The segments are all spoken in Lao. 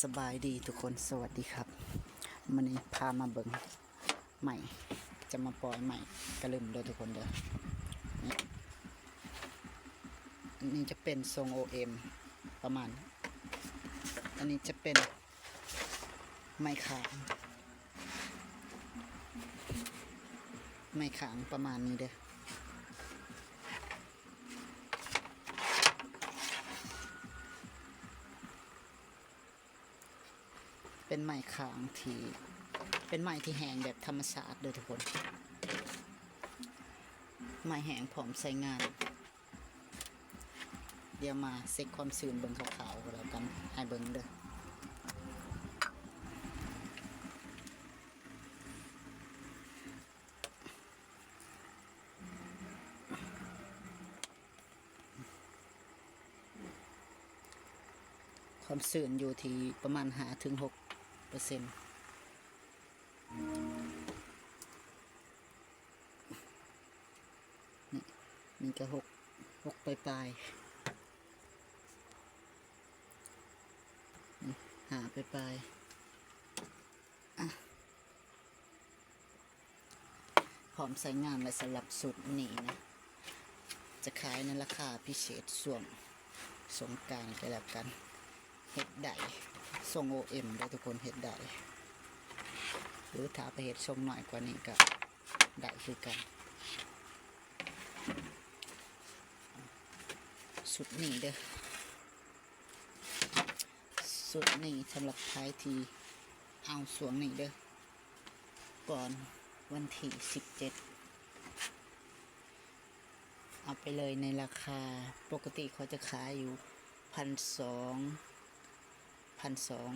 ສະບາຍດີທຸກຄົນ ສະຫວັດດີຄັບ. ມື້ນີ້ພາມາເບິ່ງໄມ້ ຈະມາປ່ອຍໄມ້ກະລຶມເດີທຸກຄົນເດີ. ນີ້ ອັນນີ້ຈະເປັນຊົງໂອເອັມປະມານ ອັນນີ້ຈະເປັນໄມ້ຂາງ ໄມ້ຂາງປະມານນີ້ເດີ. ເປັນໄມ້ຂາງທີ່ ເປັນໄມ້ທີ່ແຫ້ງແບບທຳມະຊາດເດີທຸກຄົນ ໄມ້ແຫ້ງພ້ອມໃຊ້ງານ. ດຽວມາເຊັກຄວາມຊື້ນເບິ່ງຄ່າວໆກໍແລ້ວກັນ ໃຫ້ເບິ່ງເດີ. ຄວາມຊື້ນຢູ່ທີ່ປະມານຫ້າເຖິງຫົກເປີເຊັນ ນີ້ ນີ້ກໍຫົກ ຫົກປາຍໆ ນີ້ ຫ້າປາຍໆ ອະ ພ້ອມໃຊ້ງານແລ້ວ. ສຳລັບຊຸດນີ້ນະ ຈະຂາຍໃນລາຄາພິເສດຊ່ວງສົງການກໍແລ້ວກັນ. ເຮັດໄດ້ ຊົງໂອເອັມເດີທຸກຄົນ ເຮັດໄດ້ ຫຼືຖ້າໄປເຮັດຊົງນ້ອຍກວ່ານີ້ກໍໄດ້ຄືກັນ. ຊຸດນີ້ເດີ ຊຸດນີ້ສຳລັບໃຜທີ່ເອົາຊ່ວງນີ້ເດີ ກ່ອນວັນທີສິບເຈັດ ເອົາໄປເລີຍໃນລາຄາ ປົກກະຕິເຂົາຈະຂາຍຢູ່ພັນສອງ ພັນສອງ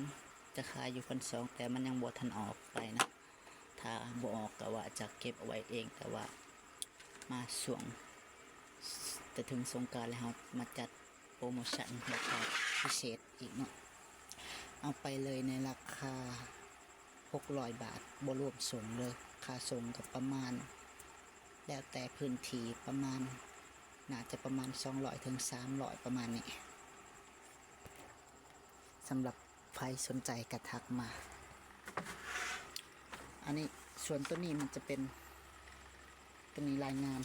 ຈະຂາຍຢູ່ພັນສອງ ແຕ່ມັນຍັງບໍ່ທັນອອກໄປນະ. ຖ້າບໍ່ອອກກໍວ່າຈະເກັບເອົາໄວ້ເອງ ແຕ່ວ່າມາຊ່ວງຈະເຖິງສົງການແລ້ວ ເຮົາມາຈັດໂປຣໂມຊັນລາຄາພິເສດອີກເນາະ. ເອົາໄປເລີຍໃນລາຄາຫົກຮ້ອຍບາດ ບໍ່ລວມສົ່ງເດີ. ຄ່າສົ່ງກໍປະມານ ແລ້ວແຕ່ພື້ນທີ່ ປະມານ ໜ້າຈະປະມານສອງຮ້ອຍເຖິງສາມຮ້ອຍ ປະມານນີ້. ສຳລັບໃຜສົນໃຈກະທັກມາ. ອັນນີ້ ສ່ວນໂຕນີ້ມັນຈະເປັນ ໂຕນີ້ລາຍງາມ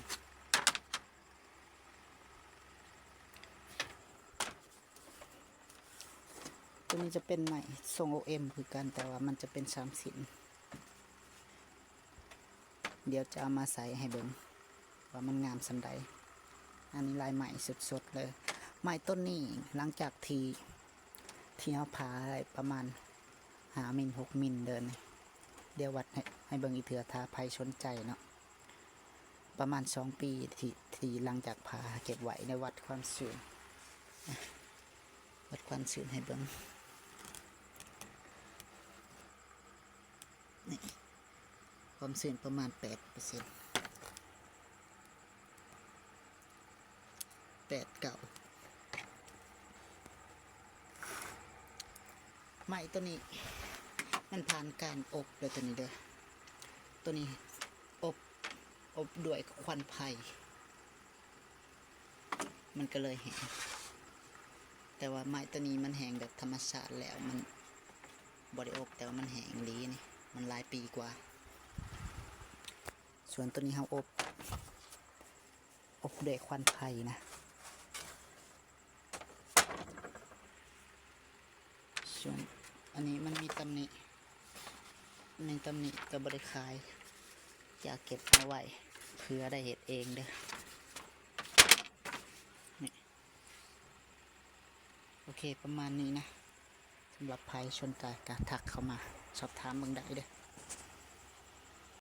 ໂຕນີ້ຈະເປັນໄມ້ຊົງໂອເອັມຄືກັນ ແຕ່ວ່າມັນຈະເປັນສາມຊິ້ນ. ດຽວຈະເອົາມາໃສ່ໃຫ້ເບິ່ງວ່າມັນງາມສ່ຳໃດ. ອັນນີ້ລາຍໃໝ່ສົດໆເລີຍ. ໄມ້ຕົ້ນນີ້ຫຼັງຈາກທີ່ ທີ່ເຮົາຜ່າໄດ້ປະມານຫ້າມິນ ຫົກມິນເດີນີ້. ດຽວວັດໃຫ້ ໃຫ້ເບິ່ງອີກເທື່ອ ຖ້າໃຜສົນໃຈເນາະ. ປະມານສອງປີທີ່ ທີ່ຫຼັງຈາກຜ່າເກັບໄວ້ ໄດ້ວັດຄວາມສູງ ວັດຄວາມສູງໃຫ້ເບິ່ງ. ນີ້ ຄວາມສູງປະມານແປດເປີເຊັນ ແປດ ເກົ້າ. ໄມ້ໂຕນີ້ມັນຜ່ານການອົບແລ້ວ ໂຕນີ້ເດີ. ໂຕນີ້ອົບ ອົບດ້ວຍຄວັນໄຟ ມັນກໍເລີຍແຫ້ງ. ແຕ່ວ່າໄມ້ໂຕນີ້ມັນແຫ້ງແບບທຳມະຊາດແລ້ວ ມັນບໍ່ໄດ້ອົບ ແຕ່ວ່າມັນແຫ້ງອີ່ຫຼີນີ້ ມັນຫຼາຍປີກວ່າ. ສ່ວນໂຕນີ້ເຮົາອົບ ອົບດ້ວຍຄວັນໄຟນະ. ສ່ວນອັນນີ້ມັນມີຕຳໜິ ມີຕຳໜິກໍບໍ່ໄດ້ຂາຍ ຢາກເກັບເອົາໄວ້ເພື່ອໄດ້ເຮັດເອງເດີ. ນີ້ ໂອເຄ ປະມານນີ້ນະ. ສຳລັບໃຜສົນໃຈກໍທັກເຂົ້າມາສອບຖາມເບິ່ງໄດ້ເດີ.